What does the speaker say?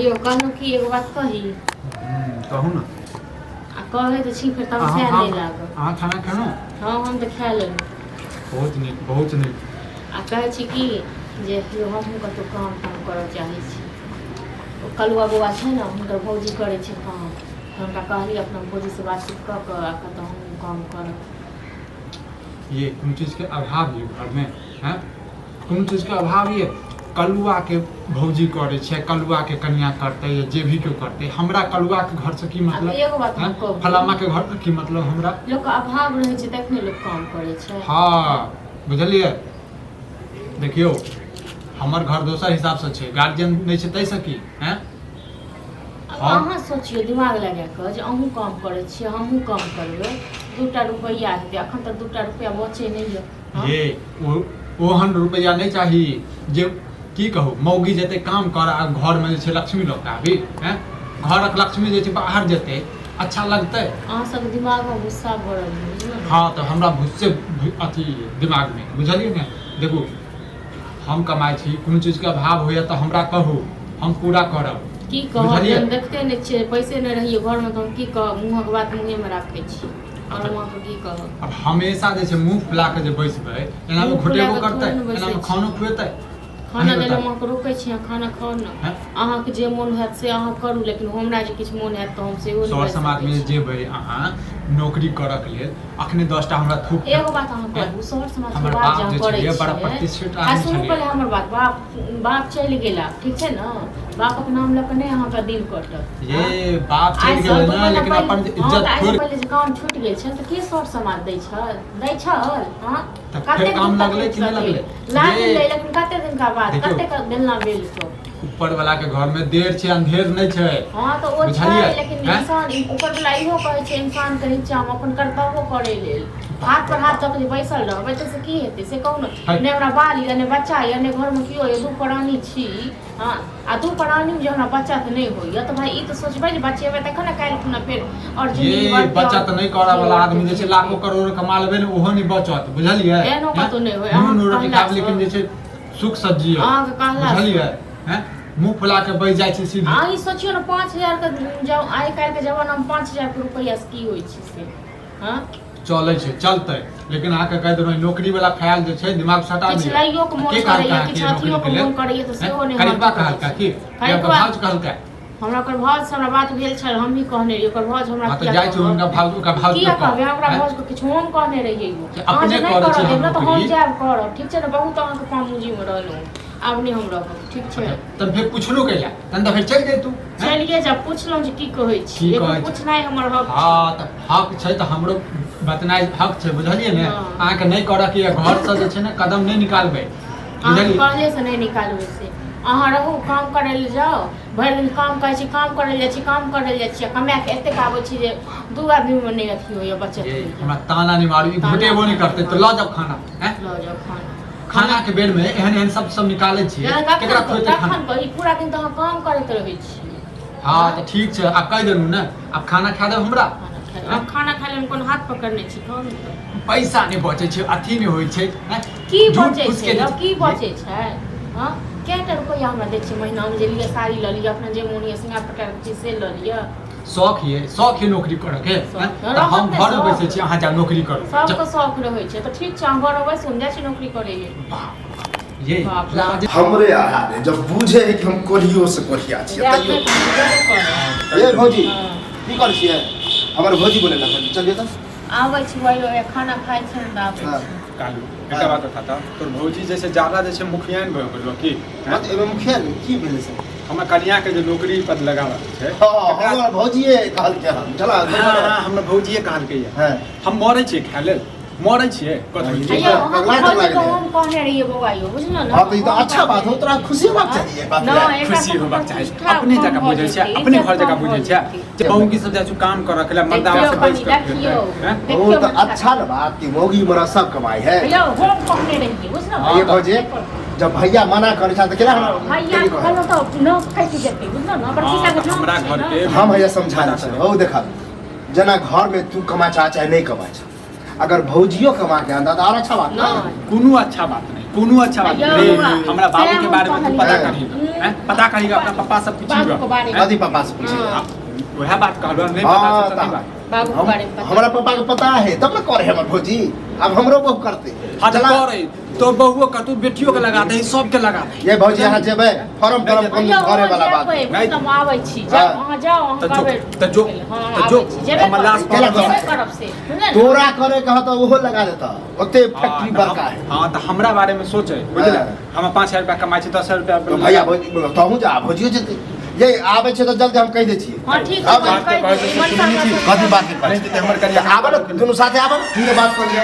यौ कहलहुँ कि एगो बात कही। कहू ने। आ कहै तऽ छी फेर तमसा नहि लागब। अहाँ खाना खेलहुँ? हँ, हम तऽ खा लेलहुँ। बहुत नीक, बहुत नीक। आ कहै छी कि जे यौ हमहूँ कतहु काम ताम करऽ चाहै छी। ओ कलुआ बौआ छै ने, हुनकर भौजी करै छै काम, तऽ हुनका कहलियै अपना भौजीसँ बातचीत कऽ कऽ आ कतहु हमहूँ काम करब। ये कोनो चीजके अभाव ये घरमे? हैं, कोनो चीजके अभाव ये? कलुआके भौजी करै छै, कलुआके कनिया करतै या जे भी केओ करतै, हमरा कलुआके घरसँ की मतलब? एगो बात हम हैं? कहू। फलामाके घरसँ की मतलब हमरा? लोकके अभाव रहै छै तखने लोक काम करै छै। हँ, बुझलियै, देखियौ हमर घर दोसर हिसाबसँ छै, गार्जियन नहि छै ताहिसँ की? हैं? आब हम अहाँ सोचियौ दिमाग लगा कऽ जे अहूँ काम करै छियै, हमहूँ काम करबै, दूटा रुपैआ हेतै। अखन तऽ दूटा रुपैआ बचै नहि यऽ। हँ? ये ओहन रुपैआ नहि चाही जे की कहू, मौगी जेतै काम कर आ घरमे जे छै लक्ष्मी लऽ कऽ आबी। हैं, घरक लक्ष्मी जे छै बाहर जेतै, अच्छा लगतै? अहाँ सबके दिमागमे गुस्सा भरल यऽ, बुझलहुँ ने? हँ, तऽ हमरा भुस्से अथी दिमागमे, बुझलियै ने? देखू, हम कमाइ छी, कोनो चीजके अभाव होइए तऽ हमरा कहू, हम पूरा करब। की कहब? बुझलियै? हम देखते नहि छियै, पैसे नहि रहैए घरमे तऽ हम की कहब? मुँहक बात मुँहेमे राखै छी, आओर अहाँके की कहब? आब हमेशा जे छै मुँह फुला कऽ जे बैसबै, एनामे मुँह फुला घोटेबो कऽ करतै? थोड़े ने बैसै एनामे छी। खानो खुएतै? खाना अहीं लेल हम बताउ। अहाँके रोकै छी? अहाँ खाना खाउ ने। हैं? अहाँके जे मोन हैत से अहाँ करू, लेकिन हमरा जे किछु मोन हैत तऽ हम सेहो नहि सर बाजि समाजमे सकै जे छी। जेबै अहाँ नौकरी करऽके लेल, अखने 10टा हमरा थूक एगो बात अहाँ कहू, शहर समाजके हमर बात जे बाप अहाँ जे करै छलियै बड़ा छियै प्रतिष्ठित आ आदमी सुनू छलियै। पहिले हमर बात। बाप बाप चलि गेला, ठीक छै ने? बापक नाम लऽ कऽ नहि अहाँके दिल कटत। ये बाप आइ चलि सँ गेलै दू ने, महीना लेकिन पहिले अपन हँ, इज्जत तऽ आइसँ छोड़ि पहिले जे काम छूटि गेल छल तऽ के सर समाज दै छल, दै छल? हँ, तऽ फेर कतेक काम दिन लगलै तकलीफ कि नहि सटलै? लगलै? लागलै, ये लेकिन कतेक दिनका बाद? देखियौ, कतेक बेलना बेल कऽ ऊपर वाला के घर में देर छै, अंधेर नहि छै। हँ, तऽ ओ छै, बुझलियै? लेकिन हैं? इंसान ऊपर वाला इहो कहै छै इंसान के नीचा मे अपन कर्तव्यो करै लेल। हाथ पर हाथ दऽ कऽ जे बैसल रहबै तऽ से की हेतै, से कहू ने? है। नहि हमरा बाल यऽ, नहि बच्चा यऽ, नहि घरमे केओ यऽ, दू प्राणी छी। हँ, आ दू प्राणीमे जे हमरा बच्चा तऽ नहि होइए, तऽ भाय ई तऽ सोचबै जे बचेबै तखन ने काल्हि खुना फेर आओर जिन्दगी ये बढ़तै बचत आओर नहि करऽ वाला बढ़तै, आदमी जे छै जीतै। लाखों करोड़ कमा लेबै ने, ओहो नहि बचत, बुझलियै? एहनो हैं? कतहु नहि होय। नून अहाँके रोटी खायब, लेकिन कहलासँ जे छै सुख से जियब। अहाँके कहलासँ बुझलियै? हैं, मुँह फुला के बैस जाइ छै सीधे। अहाँ ई सोचियौ ने, 5000के जब आइ काल्हिके जमानामे 5000के रुपैआसँ की होइ छै से? हँ, चलै छै, चलतै, लेकिन अहाँके कहि देलहुँ, नौकरी वाला ख्याल जे छै दिमाग से हटा किछु दियौ। लैयोके मोन के करैए, कहलकै अहाँके किछु नौकरी अथियोके के लेल? मोन करैए तऽ सेहो नहि खरीदबा हम अथी कहलकै करै की छी। या ओकर खरीदबा भाउज कहलकै? हमरा ओकर भाउज से हमरा बात भेल छल, हमही कहने रहियै। ओकर भाउज हमरा हँ, तऽ किया जाइ छी कहब? हुनका भाउज, ओकर भाउज किया के कहब। कहबै हमरा हैं? भाउज के किछु? हम कहने रहियै यौ। जे अहाँ अपने जे नहि करै करऽ छी देब हम ने तऽ हम नौकरी। जायब करब, ठीक छै ने? बहुत अहाँके पामुजीमे रहलहुँ, आब नहि हम रहब, ठीक छै? तब फेर पुछलहुँ कैला? तहन तऽ फेर चलि जैतू। चलिए जा, पुछलहुँ जे की कहै छी। की एक कहै छी? पुछनाइ हमर हक छै। हँ, तऽ हक छै तऽ हमरो बतनाइ हक छै, बुझलियै ने? हँ। अहाँके नहि करऽ के यऽ, घरसँ जे छै ने कदम नहि निकालबै। अहाँके बुझलियै? कहले से नहि निकालबै से अहाँ रहू, काम करै लए जाउ, भरि दिन काम करै छी, काम करै लए जाइ छी, काम करै लए जाइ छी, आ कमा कऽ एतेक आबै छी जे दू आदमीमे नहि अथी होइए, बचत ये होइए। हमरा ताना नहि मारू, ई ताना घोटेबो नहि नहि करतै तऽ मारू। लऽ जाउ खाना। हैं? लऽ जाउ खाना। खाना के बेर में एहन एहन सब सब निकालै छियै, जेना केकरा कखन खुएतै खाना? कखन कही, पूरा दिन तऽ अहाँ काम करैत रहै छी। हँ, तऽ ठीक छै, आब कहि देलहुँ ने, आब खाना खा देब हमरा। खाना खाय आब खाना खाय लेल कोनो हाथ पकड़ने छी? खाउ ने तऽ। पैसा नहि बचै छै, अथी नहि होइ छै, हैं? की झूठ बचै फूस छै के जे यौ? की बचै छै? हँ, कएटा रुपैआ हमरा दै छियै महीनामे जे लिअ साड़ी लऽ लिअ, अपना जे मोन यऽ सिंगार पटार के चीज से लऽ लिअ? शौख ये, शौख ये नौकरी करऽ के। शौख। हैं? तऽ रहत हम ने घरमे शौख। बैसै छी, अहाँ जाउ नौकरी करू। सबके शौख रहै छै, तऽ ठीक छै, अहाँ घरमे बैसू, हम जाइ छी नौकरी करै लेल। बाप ये बाप रे। लाज हमरे आधा दे जब बुझे है कि हम कोढ़ियो से कोढ़िया छियै जायब तैयो नहि तऽ हम जेबे करब। ए भौजी। हँ। की करै छियै? हमर भौजी बोले चलिए तऽ। आबै छी भाइ, खाना खाइ छी तऽ आबै हँ। छी। कालू, एकटा बात बता तऽ, तोर भौजी जे छै ज्यादा जे छै मुखियाइन भऽ गेलो की? हँ, तऽ एहिमे मुखिया की भेलै से? हमर कनिया के जे नौकरी पर लगाबऽ छै। हँ, हमर भौजिए कहलकै हन चला। हँ, हमर भौजिए कहलकै। हँ। हम मरै छियै खाय लेल, मरै छियै कथी? अय्यो, अहाँके पगला भौजी लागलै। के हम कहने रहियै बौआ यौ, बुझलहुँ ने? हँ, तऽ ई तऽ हम अच्छा बात हो, तोरा खुशी होबाक चाही एहि बात लए। नहि, एकरा खुशी सबके होबाक चाही। प्रतिष्ठा अपने कम जकाँ भऽ बुझै छै, जेतै, अपने इज्जत घर जकाँ कम बुझै भऽ छै जेतै। जे मौगी सब जाइ छै काम करऽ के लेल, मर्दावा देखियौ से बैस कनि, कऽ देखियौ। हैं? ओ देखियौ तऽ बच्चा। अच्छा ने बात कि मौगी मरद सब कमाइ है। यौ, हम कहने रहियै, बुझलहुँ? हँ, ये भौजी, जब भैया मना करै छल तऽ केना हमरा भैया केली कहै? कहलहुँ तऽ नस कटि जेतै, बुझलहुँ ने? बड़की हँ, टाके तऽ हमरा नाम छै घर ने। के हम भैया समझा दै छियै। हौ देखा, जेना घरमे तू कमा चाह चाहे नहि कमा चाह, अगर भौजियो कमा के आनता तऽ आर अच्छा बात ने। नहि। कोनो अच्छा बात नहि, कोनो अच्छा बात यौ रे बौआ, हमरा बाबू के सएह बारे में हम तू पता कहलियै। करी हैं पता करी अपना पप्पा से पूछी बाबू के बारे में। कथी पापा से पूछी हाँ। वएह बात कहलो नहीं पता हाँ, छै तऽ नहीं तऽ बात बाबू के बारे में पता हमरा पापा के पता है तब ने करे हमर भौजी अब हमरो बहु करते हाँ तऽ चला। करे तो बहुओ का तू बेटियों के लगा दे सबके लगा दे ये भौजी यहाँ जेबै फॉर्म नहीं तॉर्म जेबै। कोनो यौ, भरे वाला अहाँ बात जेबै, नहीं। हम आबै छी हाँ। जाउ अहाँ जाउ अहाँ तऽ जो कहबै तऽ जो हाँ, तऽ जो आबै छी जेबे हमर लाश करब, केला जेबे करब से बुझलियै ने? तोरा करे कह तऽ ओहो लगा देता ओते फैक्ट्री हाँ, बड़का है हाँ तऽ हमरा बारे में सोचे बुझल हाँ। हम 5000 रुपया कमाइ छी 10000 रुपया तो भैया भौजी तहूँ जा भौजियो जेतै ये आबै छै तऽ जल्दी हम कहि दै छियै हाँ ठीक आब है बात के कहि कहै दियौ, छै, मनसा सुनने छी। कथी बात के नहीं तऽ हमर कनिया आबऽ ने दुनू साथे आबऽ ने बात कर लिअ।